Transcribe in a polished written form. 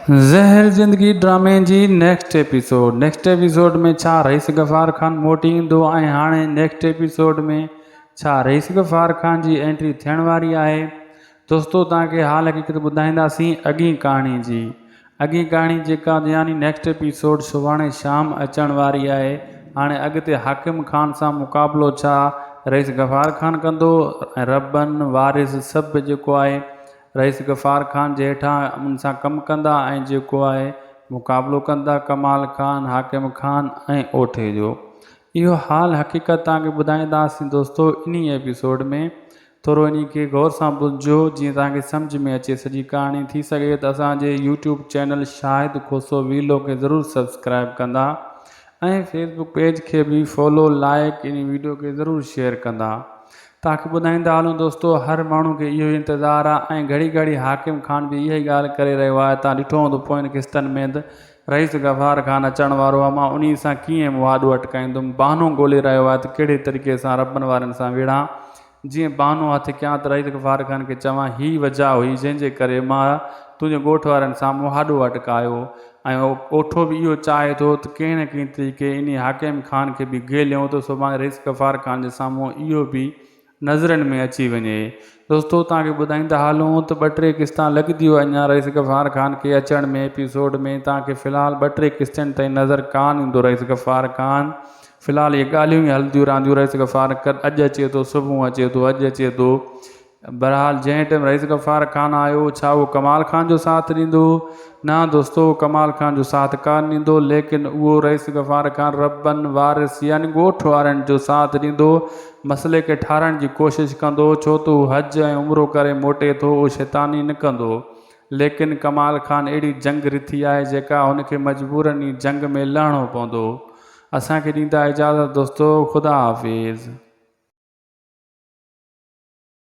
زهر زندگي ڊرامي جي نيڪسٽ ايپيسوڊ نيڪسٽ ايپيسوڊ ۾ ڇا رئيس غفار خان موٽي ايندو ۽ هاڻي نيڪسٽ ايپيسوڊ ۾ ڇا رئيس غفار خان جي انٽري ٿيڻ واري آهي دوستو توهان کي حال حقيقت ٻڌائينداسين اڳين ڪهاڻي جي اڳين ڪهاڻي جيڪا يعني نيڪسٽ ايپيسوڊ سڀاڻي شام اچڻ واري آهي هاڻي اڳتي حاڪم خان سان مقابلو ڇا رئيس غفار خان ڪندو ۽ ربن وارث سڀ جيڪو آهي رئيس غفار خان جي هيٺان ان سان ڪم ڪندا ۽ جيڪو آهي مقابلو ڪندا ڪمال خان، حاڪم خان ۽ اوٺي جو. اهو حال حقيقت توهان کي ٻڌائينداسين دوستو انهي ايپيسوڊ ۾ ٿورو انهي کي غور سان ٻڌجو جيئن توهان کي سمجهه ۾ اچي سڄي ڪهاڻي ٿي سگهي ته اسان جي YouTube channel Shahid Khoso vlog کي ضرور سبسڪرائب ڪندا ۽ فيسبوڪ پيج کي به فالو لائيڪ انهي ويڊيو کي ضرور شيئر ڪندا. توهان کي ٻڌائيندا هلون دوستو هر ماڻهو کي اهو ئي انتظار آهي ۽ گهڙي گهڙي حاڪم خان به اها ئي ڳالهه ڪري رهيو آهي توهان ڏٺو هوندو پوين قسطن ۾ ته رئيس غفار خان اچڻ وارو آهي مان انهي سان ڪيئن مهاڏو اٽڪائيندم بهانو ڳولي رهيو آهي ته ڪهڙي طريقي سان ربن وارن سان وڙهان جيئن بهانو هٿ ڪيان ته رئيس غفار خان کي چوان هي وجهه هئي جنهن جي ڪري مان تنهنجي ڳوٺ وارن سان مهاڏو اٽڪايو ۽ اوٺو به اهو چاهي ٿو ته ڪنهن نه ڪنهن طريقي انهي حاڪم خان کي به گهيليون ته سڀاڻي رئيس غفار خان جي سامهون اهو به نظرن ۾ اچي وڃي. دوستو توهان کي ٻڌائيندا هلون ته ٻه ٽي قسطان لڳنديون اڃا رئيس غفار خان کي اچڻ ۾ ايپيسوڊ ۾ توهان کي في الحال ٻه ٽي قسطين تائين نظر ڪانه ايندو رئيس غفار خان في الحال اهي ڳالهيون ئي هلنديون رهنديون رئيس غفار اڄ اچي ٿو سڀون اچي ٿو اڄ اچي ٿو بهرحال جنهن ٽيم رئيس غفار خان آيو ڇا اهو ڪمال خان جو ساٿ ڏيندو؟ نه دوستو اهو ڪمال خان جو ساٿ ڪانه ڏيندو ليڪن اهو رئيس غفار خان ربن وارث يعني ڳوٺ وارن جو ساٿ ڏيندو مسئلي کي ٺارڻ جي ڪوشش ڪندو ڇو ته هو حج ۽ عمرو ڪري موٽي ٿو اهو شيطاني نه ڪندو ليڪن ڪمال خان اهڙي جنگ رٿي آهي جيڪا هن کي مجبورن ئي جنگ ۾ لهڻو پوندو اسان کي ڏيندا اجازت دوستو خدا حافظ.